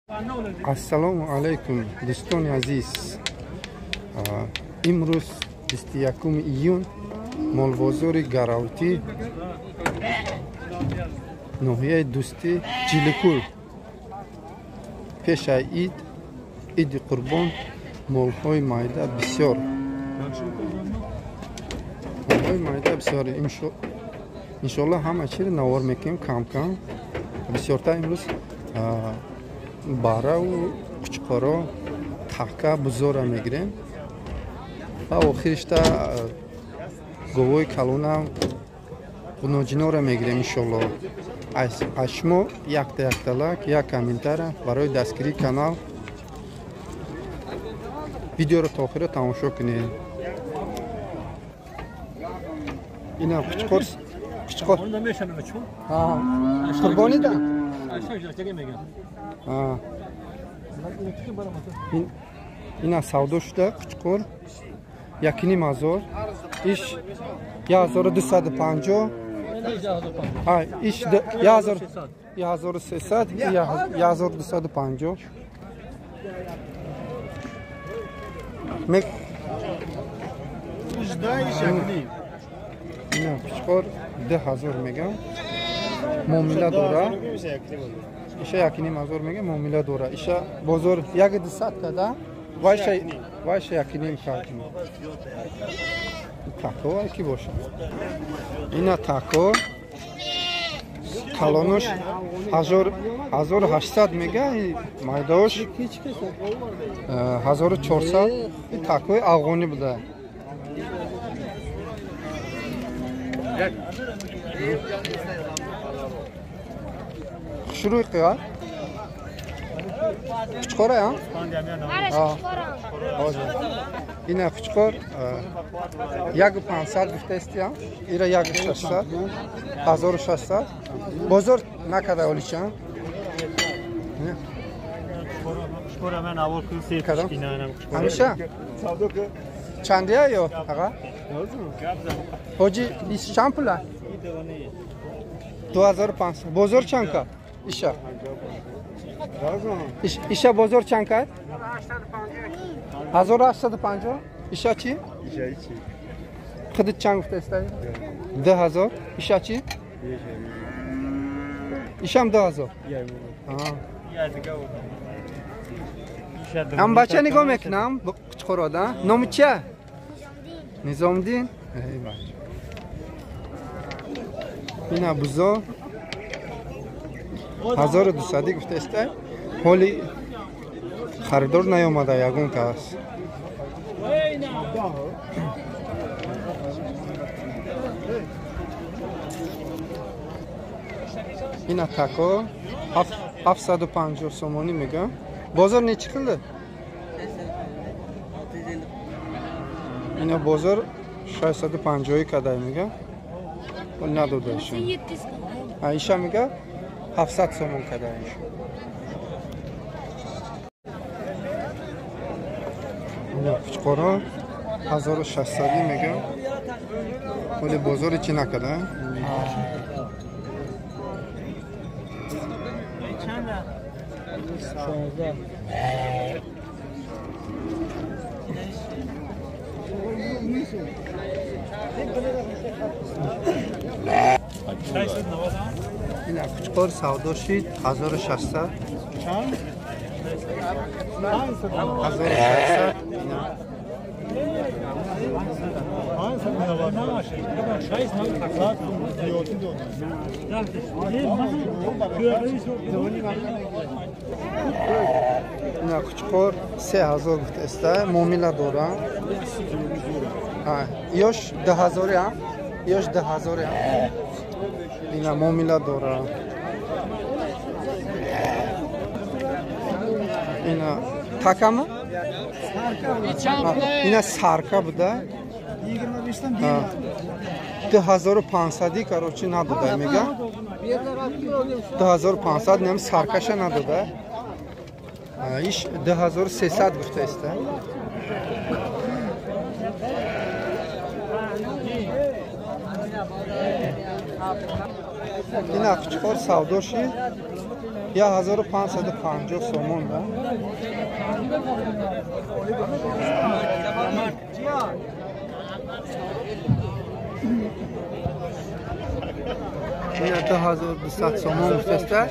Ассалому алайкум, дӯстони азиз. Имрӯз 21 июн молбозори Гаравтӣ, ноҳияи Дӯстӣ, Ҷиликул. Пешаи ид, иди Қурбон, молҳои майда бисёр. Молҳои майда бисёр. Иншоаллоҳ ҳама чиро навор мекунем кам-кам. Бисёртар имрӯз бараву қучқоро, така, бузора мегирем ва охиришта говои калонам ғуноҷиноро мегирем иншоаллоҳ. Аз шумо якта якта лайк, як комментара барои дастгирии канал. Видеоро то охира тамошо кунед. Ина қучқор, қучқор. Қурбонида? Ина савдо шуда қучқор 1,5 ҳазор, иш 1250, иш 1300, 1250. Ина қучқор 2000 мегам, муомила дора. Иша 1,5 ҳазор мега, муомила дора. Иша бозор 1,200 када, вайша 1,5 кард. Тако ки боша. Ина тако калонош 1800 мега, майдаош 1400. Такои афғонӣ буда. Хушрӯй қиёр қучқора ина қучқор 1,500 гуфтаистиям, ира 1,600, 1600. Бозор накарда оличам. Ҳамеша чандия ё аға ҳоҷи чанд пула? 2500. Бозор чанд кард? Иша иша бозор чанд кард? 1850. Иша чӣ? Худит чанд гуфтаиста? 2000. Иша чӣ? Ишам 2000. Ҳам бача нигоҳ мекунам қучқорода. Номи чия? Низомиддин. Ина бузо 1200 гуфтаиста, ҳоли харидор наёмада ягон кас. Ина тако 750 сомонӣ мегӯям. Бозор нечи қилdi? Ина бозор 650 кадай мегӯям, надода ишон. Иша мега 700 сомон кадай. Ина қучқоро 1600 мегӯям, вале бозори чӣ накарда. Ина қучқор савдо шид 1600. 1600. Ина қучқор 3000 гуфтаиста, муомила дора. Ёш 2000, ёш 2000. Ина муомила дора. Ина такама? Ина сарка буда. 2500 короче надода мега. 2500 нем саркаша надода. Иш 2300 гуфтаиста. Ина қучқор савдо шид. 1550 сомон да. Ина 2200 сомон гуфтаста.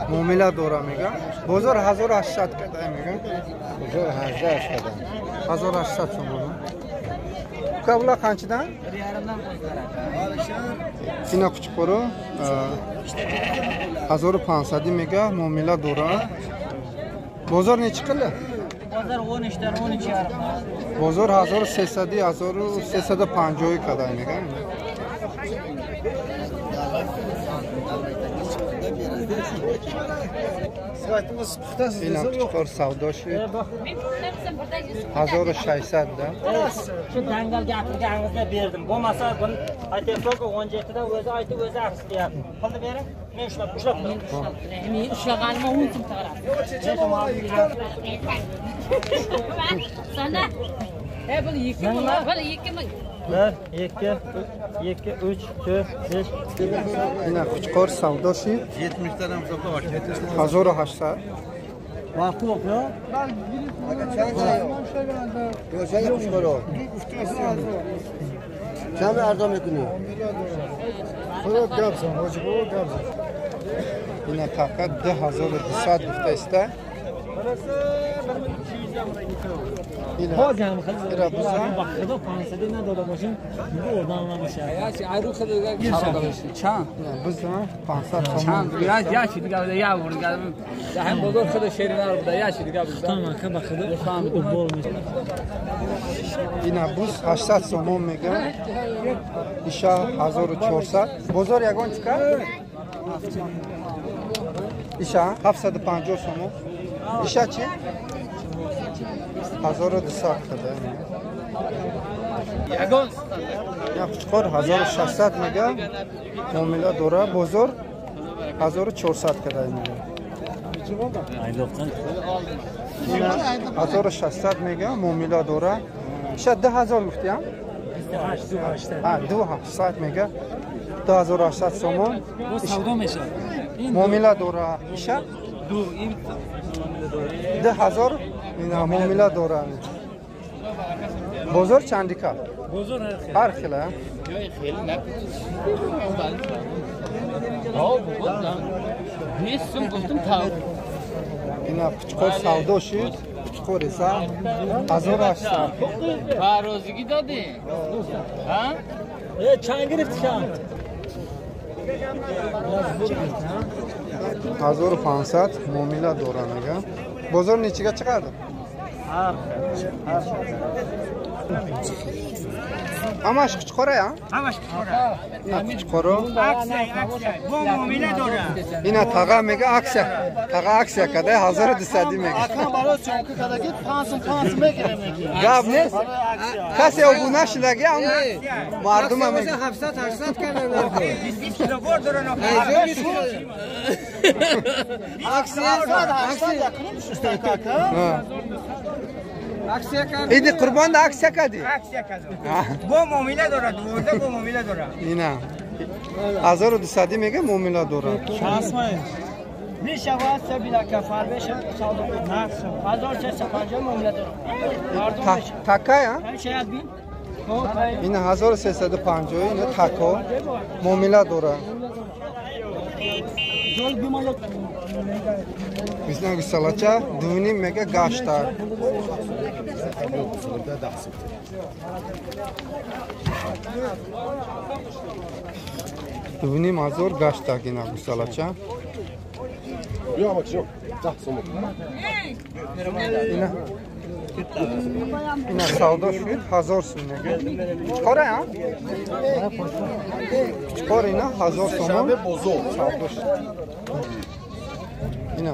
Муомила дора мега. Бозор 1800 када мега. Бозор 1800 када. 1800 сомон. Кабла қанчадан? Ина кучқоро 1500 мега муомила дора. Бозор нечи қила? Бозор 13-дан 13,5. Бозор 1300 1350 када мега. Ина кучқор савдо шуд. 1600 да. Shu dangal gapirganingizda berdim. Bo'lmasa buni aytyapman-ku 17 da o'zi aytib o'zi aqs deyapti. Pulni bering, men ushlab turing. Men ushlaganimga 10 so'm taqiradi. Sana. Bu 2 ming, bu 2 ming. 1 2 2 3 4 5. Ина кучқор савдо шуд. 70 dan ham hisoblab 1800. Ma'qul yo'q. Чанд арзон мекунӣ? Худо гап зан, ҳоҷи бобо гап зан. Ина тақа 2200 гуфтаиста. باز هم خیلی با خدا 500 نداده باشیم اردن نباشه. چند بزن 500 چند یا چی دیگه یا ورد هم بزرگ خود شیرین رو بوده یا چی دیگه بود. تمام که با خدا اوبول میشه. اینا بوز 800 سومون میگه. ایشا 1400. بزرگ یگان چیکار؟ ایشا 750 سومون. ایشا چی؟ 1200 کده. یا قچقор 1600 میگه. معامله داره بزرگ 1400 کده میگه. 1600 میگه معامله داره. ایشا 10000 گفتیم؟ 2800 میگه. 2800 سومون. سودا میشه. معامله داره. ایشا 10000 اینا معامله داره. بازار چندی که؟ بازار هر خیلی. خیلی نه. ها بگم. نیستم گفتم تا. اینا قچقор سودا شد. قچقор esa 1800. فارازگی دادی؟ ها؟ چند گرفتی چند؟ 1500 معامله داره میگه. بازار نیچیگه چقدر؟ همش قچقوره یا؟ همش قچقوره. اینا قچقورو. با معامله داره. اینا تاقا میگه اکسیا. تاقا اکسیا کده 1200 میگه. اکان برای چونکه کده که 500 میگیره میگه. گاب نیست. کسی ابو نشدگی هم مردم هم میگه 700 800 کردن نرخ. 20 کیلو بار داره نه. اکسیا 800 یکنیم شسته کاکا. ایدی قربان دا اکسیا کدی؟ اکسیا کدی. با معامله داره 12 با معامله داره. اینا 1200 میگه معامله داره. میشه واسه بیلا کفار بشه سودا نقص 1350 معامله داره. تکا یا؟ شاید بین. این 1350 اینا تکا معامله داره. Bizden salaça 2.5 mega gaşta. Дувним ҳазор гашта гина гусалача. Ина савдо шуд 1000 сум мега. Чикора я? Чикор ина 1000 сомон савдо шуд. Ина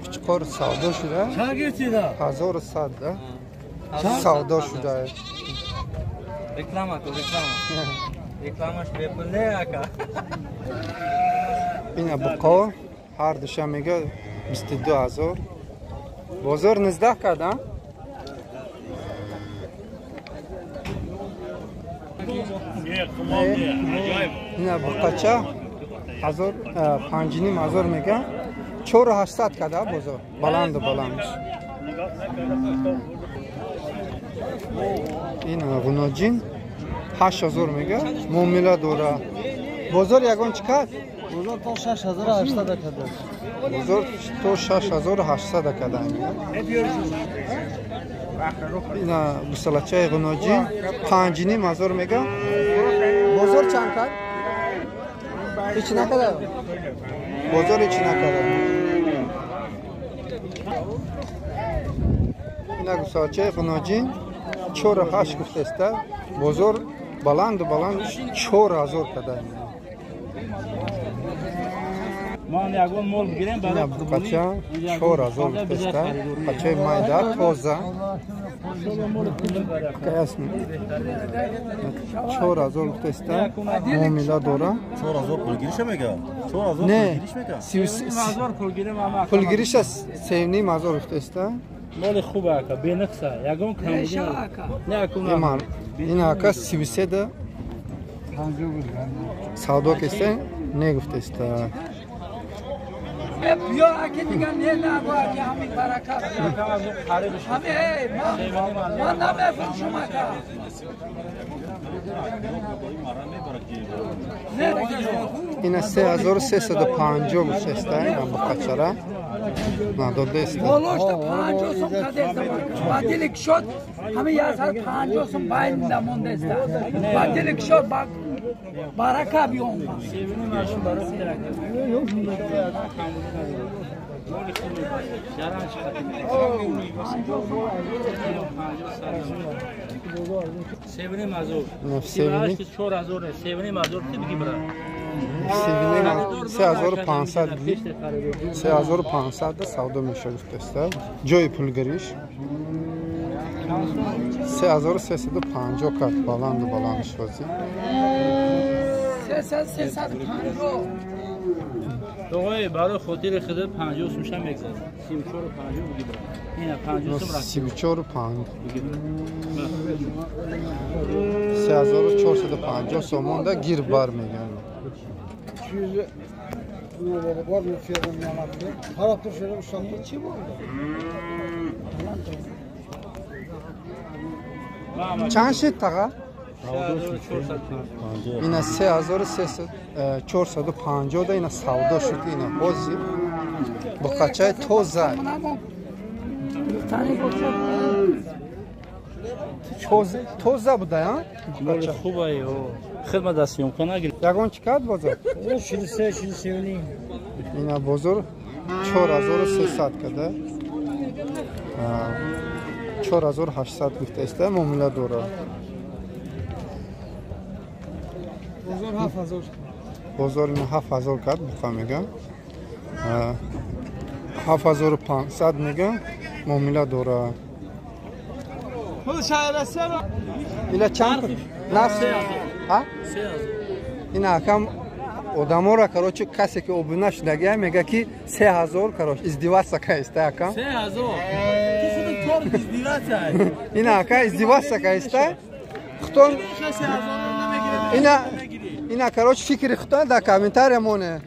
кучкор савдо шуда. 1100 да. Савдо шуда. Реклама ку реклама. Рекламаш бепул не ака. Ина буқо ҳар душа мега 22000. Бозор 19 карда? Ина буқача ҳазор панҷним ҳазор мега 4800 када бозор баланду баландш. Ин ғуноҷин 8000 мега муомила дора. Бозор ягон чӣ кард? Бозор то 6800 када. Бозор то 6800 када. Ина гусалачаи ғуноҷин 5500 мега. Бозор чанд кард? Ҳеч накарда? Бозор ҳеч накарда. Ина гусалачаи ғуноҷин 48 гуфтеста. Бозор баланду баланд 4000 када. Ман ягон мол бигирем барои қурбонӣ. 4000 гуфтеста. Қачаи майда тоза. 4000 гуфтеста. Муомила дора. 4000 пулгириша мега? 4000 пулгириш мега? Пулгириша 3500 гуфтеста. Моли хуб ака, бенақса, ягон камбудӣ не акун. Ин ака 33 да савдо кеста не гуфтеста. بیا اگه دیگه نه نه با اگه همین برکت همه من نمیفروشم اگه اینا 3350 گفته اینا بقچره نداده بالاشت 50 سوم کده با دل کشاد همه 150 سوم باین نمونده است با دل کشاد با برکه بیام سه هزار 3500 سودا میشه گفته جای پولگیریش 3350 کرد بالند بالند شوزی 350 آقای برای خاطر خود 50 سوم میگذره 34 و 50 بگی برای اینا 50 سوم رفت 34 و 5 3450 سومون دا گیر بار میگن 200 var mı fiyatını yanattı? Haraptır şöyle bir şartı. Çi bu? Чанд шид таға? Ина 3450 да ина савдо шуд ина ҳозир буқачаи тоза. Тоза буда, а? Буқача. Хубай, хидмат аз съёмка нагир. Ягон чӣ кард бозор? 43 43. Ина бозор 4300 када. 4800 гуфтааст, муомила дора. Бозор 7000. Бозор ина 7000 кард, буқа мега. 7500 мега, муомила дора. Ила чанд? Нафс? Ҳа? Ина акам одамора, короче, касе ки обуна шудагия мега ки 3000, короче, издеваться каиста акам. 3000. Ту худ кор издеваться. Ина ака издеваться каиста. Хутон ина короче фикри хутон дар комментария моне.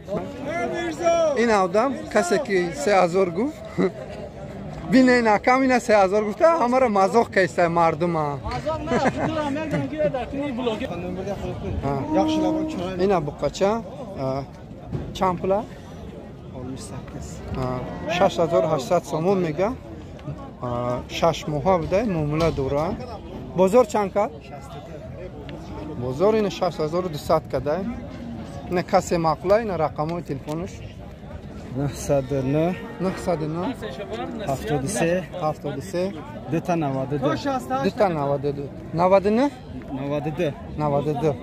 Ина одам касе ки 3000 гуфт. Бине ина акам ина 3000 гуфта, ҳамаро мазоқ каиста мардума. Мазоқ на, худро мегӯянд ки дар куни блоги. Ина буқача чанд пула? 6800 сомон мега. 6 моҳа буда, муомила дора. Бозор чанд кард? Бозор ина 6200 када. Ина касе маъқула, ина рақамҳои телефонаш 909 909 73 73 292 292 99 92 92.